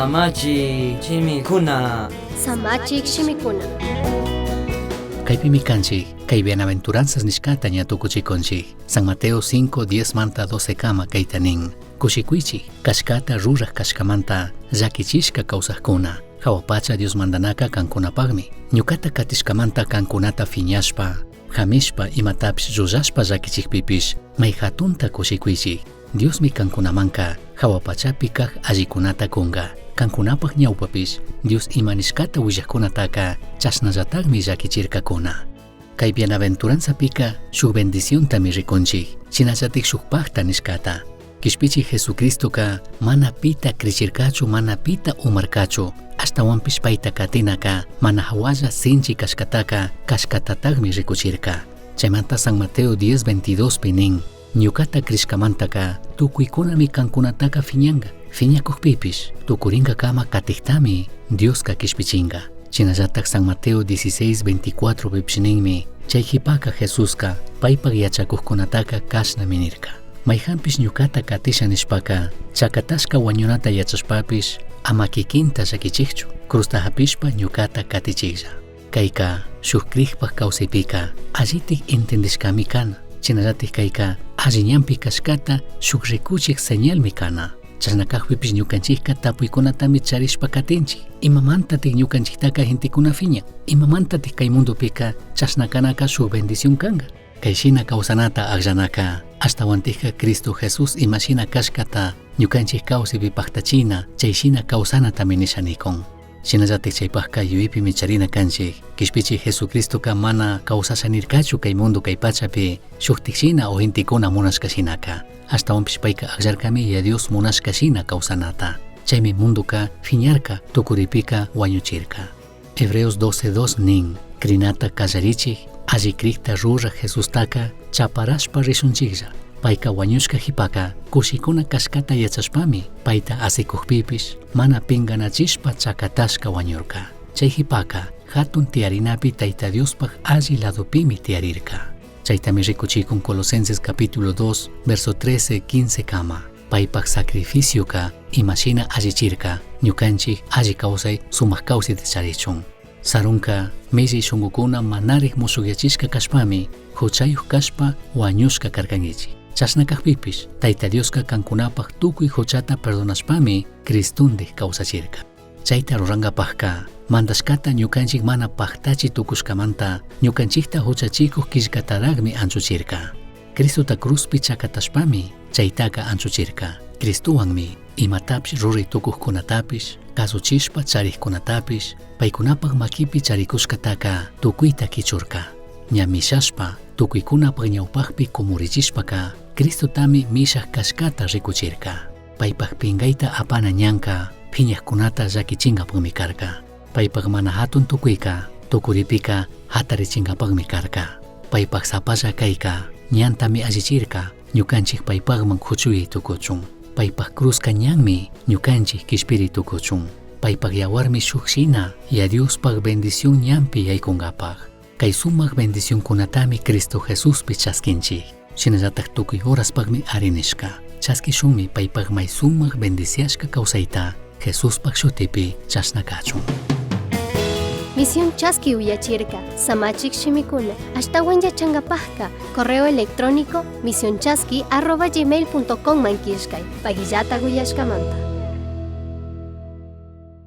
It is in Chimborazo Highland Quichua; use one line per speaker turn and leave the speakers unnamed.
Samachik shimikuna.
Samachik shimikuna.
Kaypimi kanchik, kay bienaventuranzas nishkata ña tukuchikunchik. San Mateo 5, 10 manta 12 kama kayta nin. Kushikuychik, kashkata ruraj kashkamanta llakichishka kawsajkuna. Jahua pacha Dios mandanaka kankunapakmi. Ñukata katishkamanta kankunata fiñashpa, jamishpa imatapish llullashpa llakichikpipish may hatunta kushikuychik. Diosmi kankunamanka jahua pachapi kaj allikunata kunga. Kankunapak ñawpapish Dios ima nishkata willajkunataka chashnallatakmi llakichirkakuna. Kay bienaventuranzapika shuk bendiciontami rikunchik, shinallatik shuk pakta nishkata. Kishpichik Jesucristoka mana pita krichirkachu, mana pita umarkachu, ashtawanpish payta katinaka mana hawalla sinchi kashkataka kashkatatakmi rikuchirka. Chaymanta San Mateo 10:22 pi nin, ñukata krishkamantaka tukuykunami kankunataka fiñanka, fiñakukpipish tukuringakama katiktami Dioska kishpichinka. Shinallatak San Mateo 16:24 pipish ninmi, chay jipaka Jesuska paypak yachakukkunataka kashnami nirka. Mayjanpish ñukata katisha nishpaka, chakatashka wañunata yachashpapish ama kikinta llakichikchu, cruzta hapishpa ñukata katichiklla. Kayka shuk krikpak kawsaypika allitik entendishkami kana, shinallatik kayka alli ñanpi kashkata shuk rikuchik señalmi kana. Chashna kakpipish ñukanchikka tapuykunatami charishpa katinchik. Imamantatik ñukanchiktaka gentekuna fiñan? Imamantatik kay mundopika chashna kanaka shuk bendición kanka? Kay shina kawsanata akllanaka ashtawantikka Cristo Jesús imashina kashkata ñukanchik kawsaypi paktachina, chay shina kawsanatami nisha nikun. Shinallatik chaypakka yuyaypimi charina kanchik. Kishpichik Jesucristoka mana kawsasha nirkachu kay mundo kay pachapi shuktik shina o gentekuna munashka shinaka. Ashtawanpish payka akllarkami Yaya Dios munashka shina kawsanata. Chaymi mundoka fiñarka, tukuripika wañuchirka. Hebreos 12:2 nin, Krinata kallarichik, alli krikta ruraj Jesustaka chaparashpa rishunchiklla. Payka wañushka jipaka kushikuna kashkata yachashpami payta asikukpipish mana pinganachishpa chakatashka wañurka. Chay jipaka hatun tiyarinapi Tayta Diospaj alli ladopimi tiyarirka. Chaytami rikuchikun Colosenses capítulo 2, verso 13, 15 kama. Paypak sacrificioka imashina allichirka, ñukanchik alli kawsay sumak kawsayta charichun. Sarunka millay shunqukuna manarik mushukyachishka kashpami huchayuq kashpa wañushka karkankichik. Chashna kakpipish Tayta Dioska kankunapak tukuy huchata perdonashpami Cristondik kawsachirka. Chayta rurankapakka mandashkata ñukanchik mana paktachi tukushkamanta ñukanchikta huchachikuq killkataraqmi anchuchirka. Cristota cruzpi chakatashpami chaytaka anchuchirka. Cristowanmi imatapish ruray tukuqkunatapish, kasuchishpa charikkunatapish, paykunapak makipi charikushkataka tukuyta kichurka. Ña mishashpa tukuykunapak ñawpakpi kumurichishpaka Cristotami mishak kashkata rikuchirka. Paypak pinkayta apana ñanka phiñakkunata llakichinkapakmi karka. Paypak mana hatun tukuyka tukuripika hatarichinkapakmi karka. Paypak sapalla kayka ñantami allichirka ñukanchik paypakman kuchuyay tukuchun. Paypak cruzka ñanmi ñukanchik kishpiri tukuchun. Paypak yawarmi shuk shina Yaya Diospak bendición ñanpi yaykunkapak. Kay sumak bendicionkunatami Cristo Jesuspi chaskinchik. Shinallatak tukuy horaspakmi arinishka. Chaskishunmi paypak may sumak bendiciashka kawsayta Jesuspak shutipi chashna kachun.
Misión Chaski uyachirka, samachik shimikuna, ashtawan yachankapajka, correo electrónico misionchaski@gmail.com man killkay, pagillata uyashkamanta.